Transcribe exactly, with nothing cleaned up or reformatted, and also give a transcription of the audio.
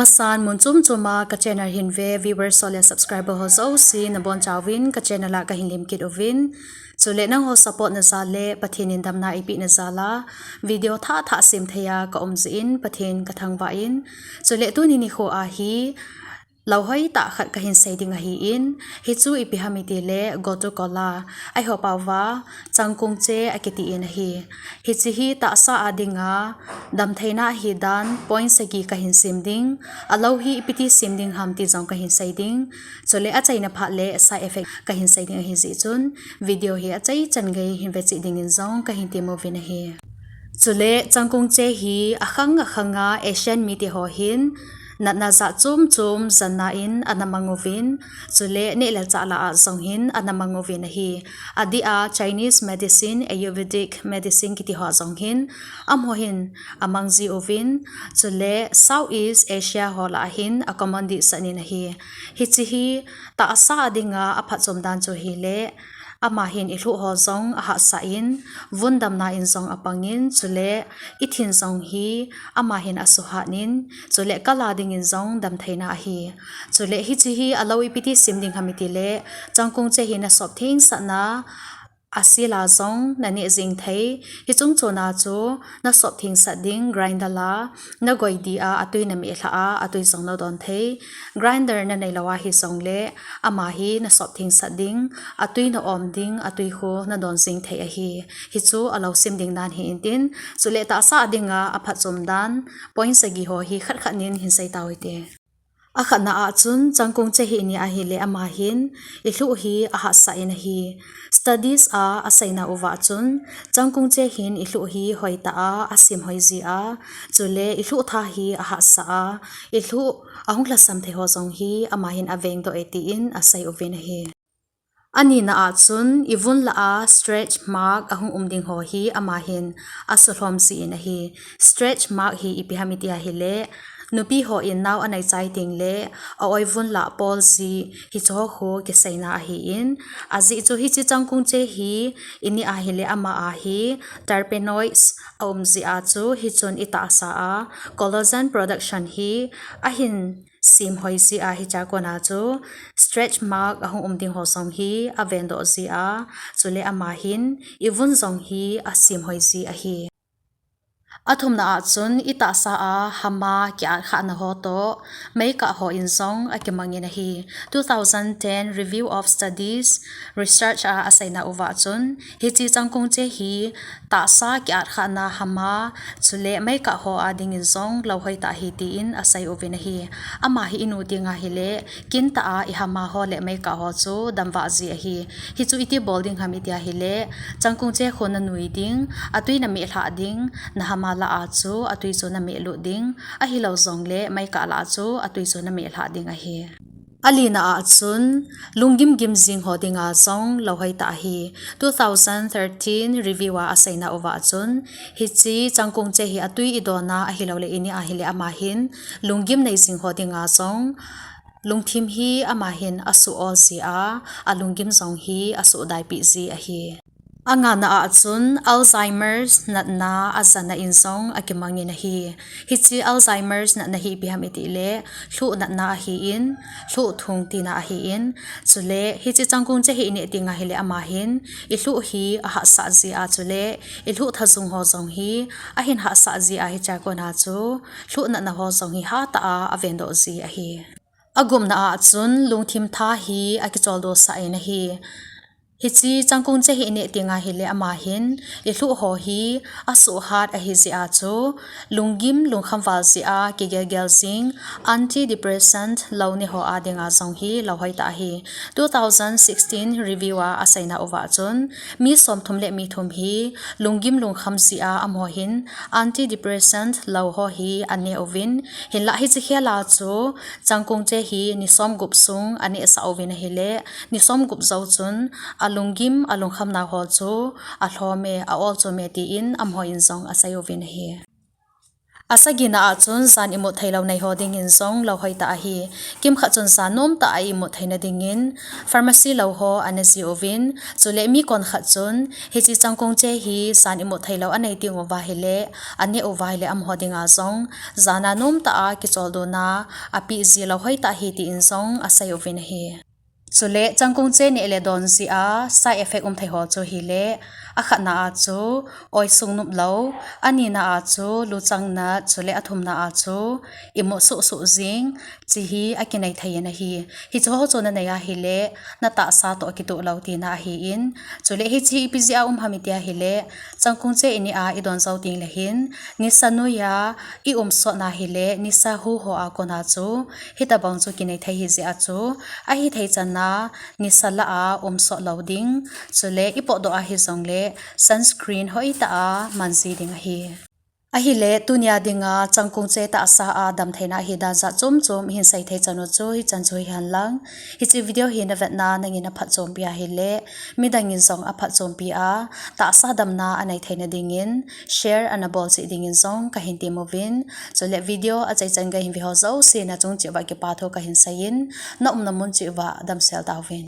Asan mun chom chom a ka channel hin ve viewers ho le subscriber ho jouse nabonchauvin ka channel a kahin lemkit uvin. Chule nangho support na jal le Pathen in damna eipeh na jal a video thah thah sem thei a ka um jeh in Pathen ka thangvah in. Chule tuni nikho a hi lou hoitah khat kahin sei ding ahin, hichu ipi ham itile Gotu Kola, eiho pao a Changkong Che akiti in ahi. Hiche hi tahsa a dinga damtheina ahi dan point sagi kahin sem ding, alou hi ipiti sem ding ham ti jong kahin sei ding. Chule achaina phat le side effect kahin sei ding ahi jeh chun video hi achai chan gei hin ve cheh dingin jong kahin tem uvin ahi. Chule Changkong Che hi akhang akhang a Asian mite ho hin natna jat chom chom janna in ana mang uvin, chule neh le chah lah a jong hin ana mang uvin ahi. Adeh a Chinese medicine, Ayurvedic medicine kiti ho jong hin amaho hin amang ji uvin, chule Southeast Asia ho lah a hin a common dehset in ahi. Hiche hi tahsa a dinga aphatchom dan chu ahile, ama hin ilhuh ho jong ahatsah in, vun damna in jong apang in, chule ithin jong hi ama hin asuhat in, chule kal a dingin jong damtheina ahi. Chule hiche hi alou ipiti sem ding ham itile, Changkong Che hi nasop thengsahna, asel a jong naneh jeng thei. Hiche chung chon a chu nasop thengsah ding grinder a nagoi di a, atui nameh lhah a, atui jong nadon thei. Grinder nanei lou ahi jongle, ama hi nasop thengsah ding, atui na-om ding, atui khu nadon jeng thei ahi. Hichu alou sem ding dan hi intin, chule tahsa a dinga aphatchom dan point sagi ho hi khat khat nin hin sei tau hite. Akhatna a chun Changkong Che hi ini ahile ama hin ilhuh hi ahatsah in ahi. Studies a aseina uva chun Changkong Che hin ilhuh hi hoitah a asemhoi ji a, chule ilhuh tha hi ahatsah a, ilhuh ahung lhasam thei ho jong hi ama hin avengdoh e tin asei uvin ahi. Anina a chun ivun lah a stretch mark ahung um ding ho hi ama hin asulhom ji in ahi. Stretch mark hi ipi ham iti ahile, nupi hon nao anei chai tengle a-oi vun lah pol ji, hiche ho khu kiseina ahin, ajeh chu hiche Changkong Che hi ini ahile ama a hi terpenoids aum jeh a chu hichun itahsa a collagen production hi ahin semhoi ji a, hichea kona chu stretch mark ahung um ding ho jong hi avendoh ji a, chule ama hin ivun jong hi asemhoi ji ahi. Athumna a chun itahsa a hama ki-at khahna ho toh meikah ho in jong akimang in ahi. Two thousand ten Review of Studies research a aseina uva chun hiche Changkong Che hi tahsa ki-at khahna hama chule meikah ho a dingin jong lou hoitah ahi tin asei uvin ahi. Ama hi inu teng ahile, kintah a ihama ho le meikah ho chu damvah ji ahi. Hichu iti bol ding ham iti ahile, Changkong Che khu nanui ding, atui nameh lhah ding, nahama lah a chu atui chu nameh lut ding, ahilou jongle meikah lah a chu atui chu nameh lhah ding ahi. Alina a chun, lunggim gim jing ho dinga jong lou hoitah ahi. Two thousand thirteen review a aseina uva chun, hiche Changkong Che hi atui idon a ahiloule ini ahile ama hin lunggim nei jing ho dinga jong lungthim hi ama hin asuh ol ji a, alunggim jong hi asuh daipeh ji ahi. Angana a chun Alzheimer's natna ajanna in jong akimang in ahi. Hiche Alzheimer's natna hi ipi ham itile, lhuh natna ahin, lhuh thung tina ahin, chule hiche Changkong Che hi ineh teng ahile ama hin ilhuh hi ahatsah ji a, chule ilhuh thajung ho jong hi ahin hatsah ji a, hichea kona chu lhuh natna ho jong hi hatah a avendoh ji ahi. Agupna a chun lungthim tha hi akicholdo sah in ahi. Hiche Changkong Che hi ineh teng ahile ama hin ilhuh ho hi asuh hat ahi jeh a chu lunggim lungkham val jeh a kigel gel jing antidepressant lou ne ho a dinga jong hi lou hoitah ahi. Two thousand sixteen review a aseina uva chun mi somthum le mi thum hi lunggim lungkham jeh a amaho hin antidepressant lou ho hi ane uvin, hinlah hiche khel a chu Changkong Che hi ni somgup sung anehsah uvin ahile, ni somgup jou chun alunggim alungkham nau ho chu alhom e, a-ol chom e tin amaho in jong asei uvin ahi. Asagina a chun jan imut theilou nei ho dingin jong lou hoitah ahi. Kimkhat chun jan nomtah a imut theina dingin pharmacy lou ho ana jih uvin, chule mi konkhat chun hiche changkong che hi jan imut theilou anei ding uva ahile, aneh uva ahile amaho dinga jong jana nomtah a kicholdo na apeh ji lou hoitah ahi tin jong asei uvin ahi. Chule changkong che neh le don jeh a side effect um thei ho chu ahile, akhatna a chu oi sung nop lou, anina a chu luchang nat, chule athumna a chu imut suhsuh jing, hiche hi akinei thei in ahi. Hiche ho chu nanei ahile natahsa toh kitoh lou tina ahin. Chule hiche ipi jeh a um ham iti ahile, changkong che ineh a idon jou tengle hin nisa noiya ium sot na ahile nisa hu ho a kona chu hitobang chu kinei thei ahi jeh a chu, ahithei chan a nisa lah a um sot lou ding, chule ipotdoh ahi jongle sunscreen hoitah a man ji ding ahi. Ahile tunia dinga changkong che tahsa a damtheina ahi dan jat chom chom ihin sei thei chan u chu hichan chu hihen lang. Hiche video hi navetna nangin aphatchompi ahile, midangin jong aphatchompi a tahsa damna anei theina dingin share ana bol cheh dingin jong kahin tem uvin. Chule video achaichan geihin ve ho jouse nachung cheh uva kipathu kahin seiyin, naumna mun cheh uva damsel tauvin.